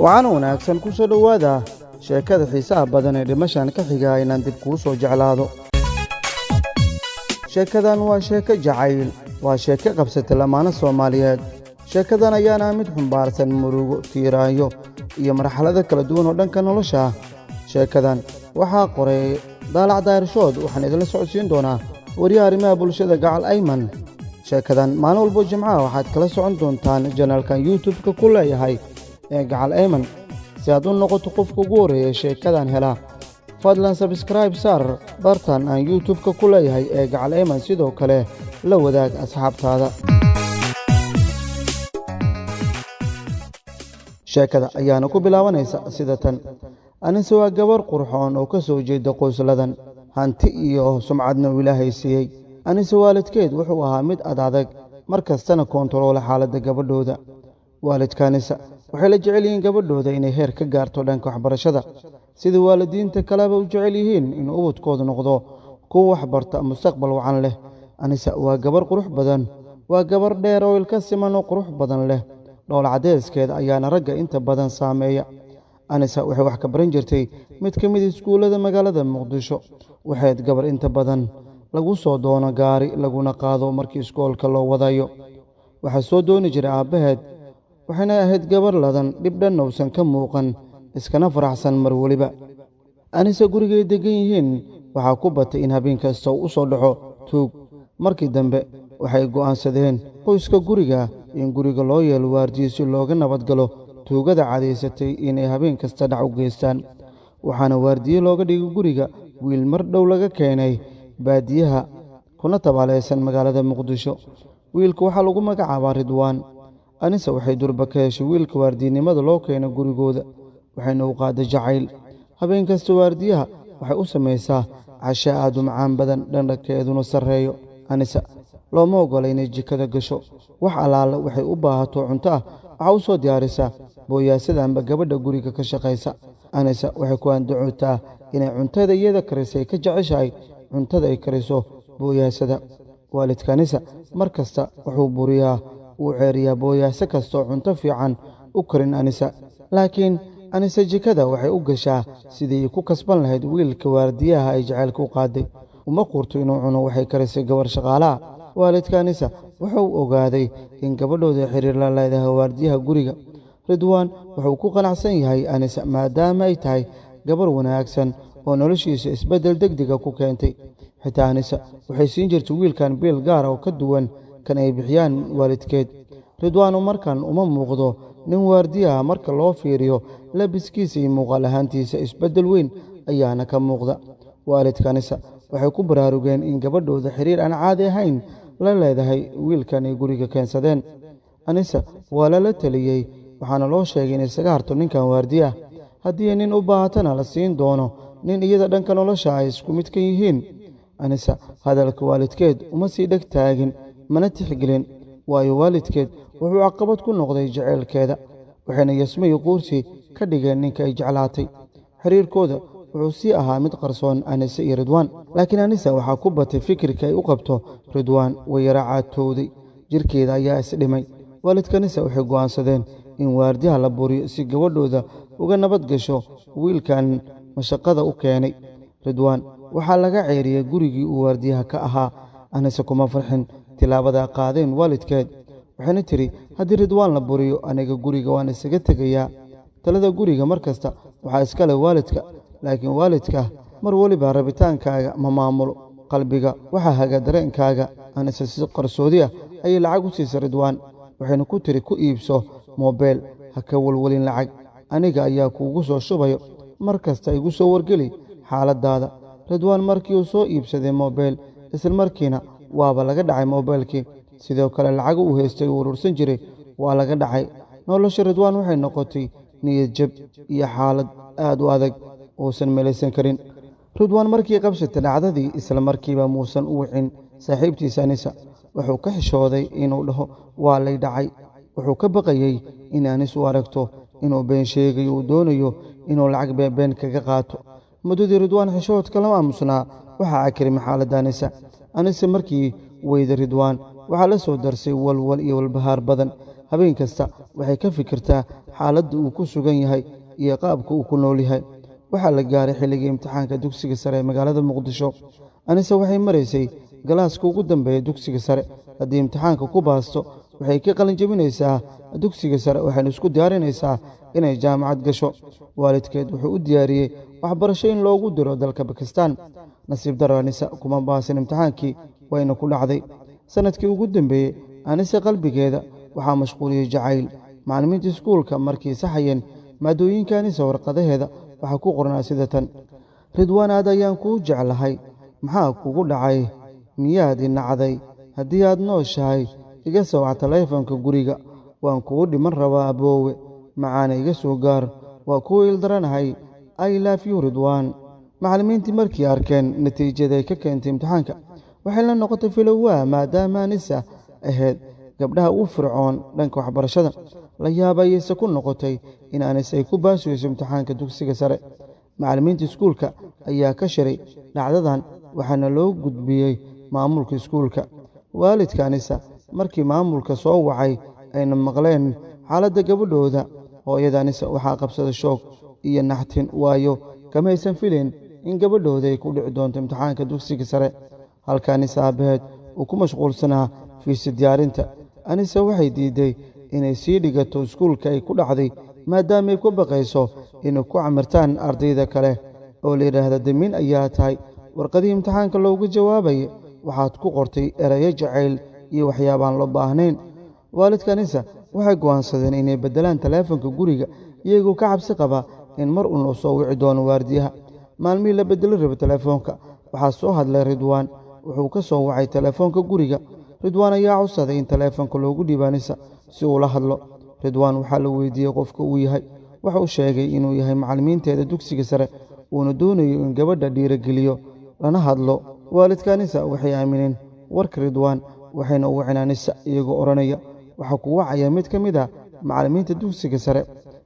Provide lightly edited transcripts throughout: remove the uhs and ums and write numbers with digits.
Waxaana wanaagsan ku soo dhowaada sheekada xiisaha badan ee dhimashan ka xiga inaan dib kuu soo jeclaado. Sheekadan waa sheeko jacayl, waa sheeko qabsatay lamaano Soomaaliyeed. Sheekadan ayaana ah mid xumbaarsan murugo, tiiraanyo iyo marxalado kala duwan oo dhanka nolosha ah. Sheekadan waxaa qoray Daalac Daahirshood, waxaan idinla socodsiin doonaa wariyaha arrimaha bulshada Gacal Ayman. Sheekadan maalin walbo Jimcaha waxaad kala socon doontaan janaalkan YouTube-ka ku leeyahay ee Gacal Ayman. Si aad u noqoto qofka ugu horreeya sheekadan hela, fadlan sabskraibe saar bartan aan YouTube-ka ku leeyahay ee Gacal Ayman, sidoo kale la wadaag asxaabtaada. Sheekada ayaana ku bilaabanaysa sida tan. Anise waa gabar qurxoon oo ka soo jeeda qoysladan, hanti iyo sumcadna uu Ilaahay siiyey. Anise waalidkeed wuxuu ahaa mid adadag, mar kastana koontaroola xaaladda gabadhooda. Waalidka Anisa waxay la jecel yihiin gabadhooda inay heer ka gaarto dhanka waxbarashada, sida waalidiinta kaleba u jecel yihiin inuu ubadkoodu noqdo kuwa waxbarta, mustaqbal wacan leh. Anisa waa gabar qurux badan, waa gabar dheer oo ilka siman oo qurux badan leh. Dhool caddeyskeeda ayaana ragga inta badan saameeya. Anisa waxay wax ka baran jirtay mid ka mid iskuullada magaalada Muqdisho. Waxayd gabar inta badan lagu soo doono gaari laguna qaado markii iskoolka loo wadayo. Waxaa soo dooni jiray aabbaheed, waxayna ahayd gabar ladan, dhib dhanna uusan ka muuqan, iskana faraxsan mar weliba. Anise gurigay deggan yihiin waxaa ku batay in habeen kasta uu u soo dhaco tuug. Markii dambe waxay go'aansadeen qoyska guriga in guriga loo yeelo waardiyo si looga nabadgalo tuugada cadaysatay inay habeen kasta dhac u geystaan. Waxaana waardiye looga dhigay guriga wiil mar dhow laga keenay baadiyaha kuna tabaalaysan magaalada Muqdisho. Wiilka waxaa lagu magacaabaa Ridwaan. Anise waxay durba ka heshay wiilka waardiyanimada loo keenay gurigooda, waxayna u qaaday jacayl. Habeen kasta waardiyaha waxay u samaysaa casho aad u macaan badan, dhandhankeeduna sarreeyo. Anise looma oggola inay jikada gasho. Wax allaale waxay u baahato cunto ah waxaa u soo diyaarisaa booyaasada amba gabadha guriga ka shaqaysa. Anise waxay ku andacootaa inay cuntada iyada karisay ka jeceshahay cuntada ay kariso booyaasada. Waalidka Anisa mar kasta wuxuu buriyaa, uu ceeriyaa booyaaso kasta oo cunto fiican u karin Anisa. Laakiin Anise jikada waxay u gashaa sidii ay ku kasban lahayd wiilka waardiyaha ay jacaylka u qaaday. Uma quurto inuu cuno waxay karisay gabar shaqaalaha. Waalidka Anisa wuxuu ogaaday in gabadhooda xiriir la leedahay waardiyaha guriga. Ridwaan wuxuu ku qanacsan yahay Anisa maadaama ay tahay gabar wanaagsan oo noloshiisa isbeddel degdega ku keentay. Xitaa Anisa waxay siin jirtay wiilkan biil gaar ah oo ka duwan kan ay bixiyaan waalidkeed. Ridwaanu markan uma muuqdo nin waardiyaha marka loo fiiriyo labiskiisa iyo muuqaal ahaantiisa, isbeddel weyn ayaana ka muuqda. Waalidka Anisa waxay ku baraarugeen in gabadhooda xiriir aan caadi ahayn la leedahay wiilkan ay guriga keensadeen. Anisa waa lala taliyey, waxaana loo sheegay inay isaga harto ninkan waardiyaha, haddii nin u baahatana la siin doono nin iyada dhanka nolosha ay isku mid ka yihiin. Anisa hadalka waalidkeed uma sii dheg taagin, mana tixgelin, waayo waalidkeed wuxuu caqabad ku noqday jaceylkeeda, waxayna yasmo iyo quursi ka dhigeen ninka ay jeclaatay. Xiriirkooda wuxuu sii ahaa mid qarsoon Anise iyo Ridwaan, laakiin Anisa waxaa ku batay fikirka ay u qabto Ridwaan. Way yara caatowday, jirkeeda ayaa isdhimay. Waalidka Anisa waxay go'aansadeen in waardiyaha la buriyo si gabadhooda uga nabad gasho wiilkan mashaqada u keenay. Ridwaan waxaa laga ceeriyey gurigii uu waardiyaha ka ahaa. Anise kuma farxin tilaabadaa qaadeen waalidkeed, waxayna tidhi haddii Ridwaan la buriyo aniga guriga waan isaga tegayaa. Talada guriga mar kasta waxaa iska leh waalidka, laakiin waalidka mar weliba rabitaankaaga ma maamulo. Qalbiga waxaa haga dareenkaaga. Anise si qarsoodi ah ayay lacag u siisay Ridwaan, waxayna ku tiri ku iibso moobeel, ha ka walwalin lacag, aniga ayaa kuugu soo shubayo, mar kasta igu soo wargeli xaaladdaada. Ridwaan markii uu soo iibsaday moobeel, isla markiina waaba laga dhacay moobeelkii. Sidoo kale lacag uu haystay uu urursan jiray waa laga dhacay. Nolosha Ridwaan waxay noqotay niyad jab iyo xaalad aad u adag uusan meelaysan karin. Ridwaan markii qabsatay dhacdadii, isla markiiba muusan u wicin saaxiibtiisa Anisa. Wuxuu ka xishooday inuu dhaho waa lay dhacay. Wuxuu ka baqayey in Anis u aragto inuu been sheegayo, uu doonayo inuu lacag beenbeen kaga qaato. Muddadii Ridwaan xishoodka lama aamusnaa, waxaa cakirimay xaaladda Anisa. Anise markii weyday Ridwaan waxaa la soo darsay walwal iyo walbahaar badan. Habeen kasta waxay ka fikirtaa Xaaladda uu ku sugan yahay iyo qaabka uu ku nool yahay. Waxaa la gaaray xilligii imtixaanka dugsiga sare ee magaalada Muqdisho. Anise waxay maraysay galaaska ugu dambeeya dugsiga sare. Haddii imtixaanka ku baasto, waxay ka qalin jebinaysaa dugsiga sare, waxayna isku diyaarinaysaa inay jaamacad gasho. Waalidkeed wuxuu u diyaariyey waxbarasho in loogu diro dalka Bakistan. Nasiib daro, Anise kuma baasin imtixaankii, wayna ku dhacday. Sanadkii ugu dambeeyey, Anise qalbigeeda waxaa mashquuliyey jacayl. Macallimiinta iskuulka markii saxayeen maadooyinka Anise, warqadaheeda waxaa ku qornaa sida tan: "Ridwaan, aad ayaan kuu jeclahay. Maxaa kugu dhacay? Miyaad i nacday? Haddii aad nooshahay, iga soo wac taleefanka guriga. Waan kugu dhiman rabaa, aboowe macaana, iga soo gaar. Waa kuu ildaranahay. I love you, Ridwaan." Macallimiintii markii arkeen natiijada ay ka keentay imtixaanka, waxay la noqotay filowaa, maadaama Anisa ahayd gabdhaha ugu fircoon dhanka waxbarashada. La yaab ayayse ku noqotay in Anise ay ku baasuyeyso imtixaanka dugsiga sare. Macallimiinta iskuulka ayaa ka shiray dhacdadan, waxaana loo gudbiyey maamulka iskuulka. Waalidka Anisa markii maamulka soo wacay ayna maqleen xaaladda gabadhooda, hooyada Anisa waxaa qabsaday shoog iyo naxtin, waayo kamaysan filayn in gabadhooda ay ku dhici doonto imtixaanka dugsiga sare. Halka Anisa aabbaheed uu ku mashquulsanaa fiisi diyaarinta. Anise waxay diiday inay sii dhigato iskuulka ay ku dhacday, maadaama ay ku baqayso inay ku camirtaan ardayda kale oo la yidhaahda damiin ayaa tahay, warqadihii imtixaanka loogu jawaabayay waxaad ku qortay erayo jacayl iyo waxyaabaan loo baahnayn. Waalidka Anisa waxay go'aansadeen inay beddelaan taleefanka guriga, iyagoo ka cabsi qaba in mar uun uu soo wici doono waardiyaha. Maalmihii la bedeli raba telefoonka, waxaa soo hadlay Ridwaan. Wuxuu ka soo wacay telefoonka guriga. Ridwaan ayaa codsaday in telefoonka loogu dhiibo Anisa si uu la hadlo. Ridwaan waxaa la weydiiyey qofka uu yahay. Waxa uu sheegay inuu yahay macallimiinteeda dugsiga sare, uuna doonayo in gabadha dhiirogeliyo lana hadlo. Waalidka Anisa waxay aamineen warka Ridwaan, waxayna u waceen Anisa iyagoo odhanaya, "Waxaa ku wacaya mid ka mid ah macallimiinta dugsiga sare."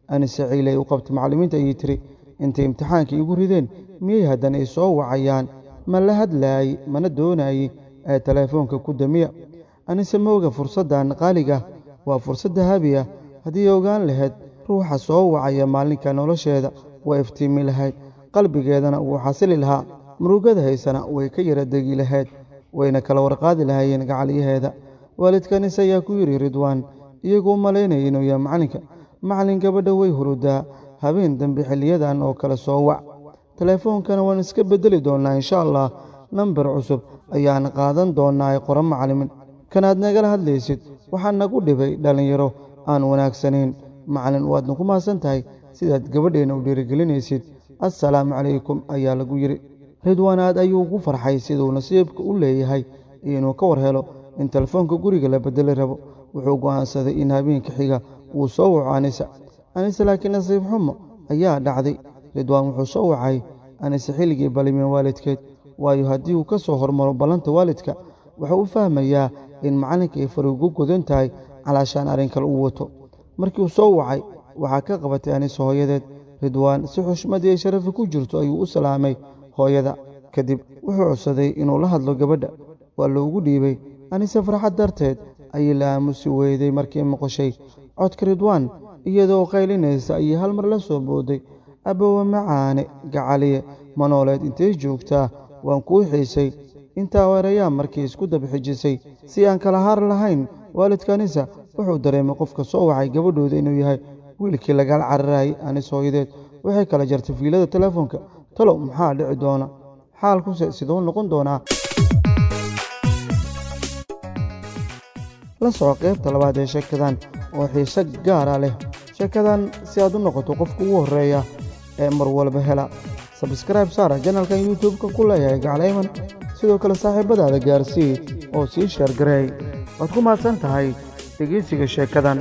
Anise ciil ay u qabtay macallimiinta ayay tiri, "Intay imtixaanka igu rideen miyay haddana i soo wacayaan? Ma la hadlaayey, mana doonayey ee telefoonka ku damiya." Anise mooga fursaddan qaaliga waa fursad dahabi ah. Haddii ogaan lahayd ruuxa soo wacaya maalinka, nolosheeda waa iftiimi lahayd, qalbigeedana wuu xasili lahaa, murugada haysana way ka yara degi lahayd, wayna kala warqaadi lahaayeen gacalyaheeda. Waalidka Anise ayaa ku yidhi Ridwaan, iyagoo u malaynaya inuu yahay macallinka, "Macallin, gabadha way hurudaa. Habeen dambe xilliyadan oo kale soo wac. Telefoonkana waan iska beddeli doonnaa, insha Allah. Nambar cusub ayaan qaadan doonnaa ee qora, macallin. Kanaad nagala hadlaysid waxaa nagu dhibay dhallinyaro aan wanaagsanayn. Macallin, waadna ku mahadsan tahay sidaad gabadheenna u dhiirigelinaysid. Assalaamu calaykum," ayaa lagu yidhi. Ridwaan aad ayuu ugu farxay siduu nasiibka u leeyahay iyo inuu ka war helo in telefoonka guriga la bedeli rabo. Wuxuu go'aansaday in habeenka xiga uu soo waco Anisa. Anise laakiin nasiib xumo ayaa dhacday. Ridwaan wuxuu soo wacay Anise xilligii ballimeen waalidkeed, waayo haddii uu ka soo hormaro ballanta waalidka, wuxuu u fahmayaa in macallinka ay fari ugu godan tahay, calaashaan arrin kale uu wato. Markii uu soo wacay, waxaa ka qabatay Anise hooyadeed. Ridwaan si xushmad iyo sharafi ku jirto ayuu u salaamay hooyada. Kadib wuxuu codsaday inuu la hadlo gabadha. Waa loogu dhiibay. Anise farxad darteed ayay la aamusi weyday markii maqashay codka Ridwaan. Iyadoo qaylinaysa ayay hal mar la soo booday, "Abowe macaane, gacaliye, manooleed? Intay joogtaa? Waan kuu xiisay." Intaa weerayaa markii isku daba xijisay si aan kala haar lahayn, waalidka Anisa wuxuu dareemay qofka soo wacay gabadhooda inuu yahay wiilkii lagala cararayay. Anise hooyadeed waxay kala jartay fiilada telefoonka. Talow maxaa dhici doona? Xaalkuse siduu noqon doonaa? La soco qaybta labaad ee sheekadan oo xiise gaara leh. Sheekadan si aad u noqoto qofka ugu horreeya ee mar walba hela, sabskraibe saara janalkan YouTube-ka ku leeyahay Gaclayman. Sidoo kale saaxiibadaada gaarsii oo sii sheergareey. Waad ku mahadsan tahay dhegeysiga sheekadan.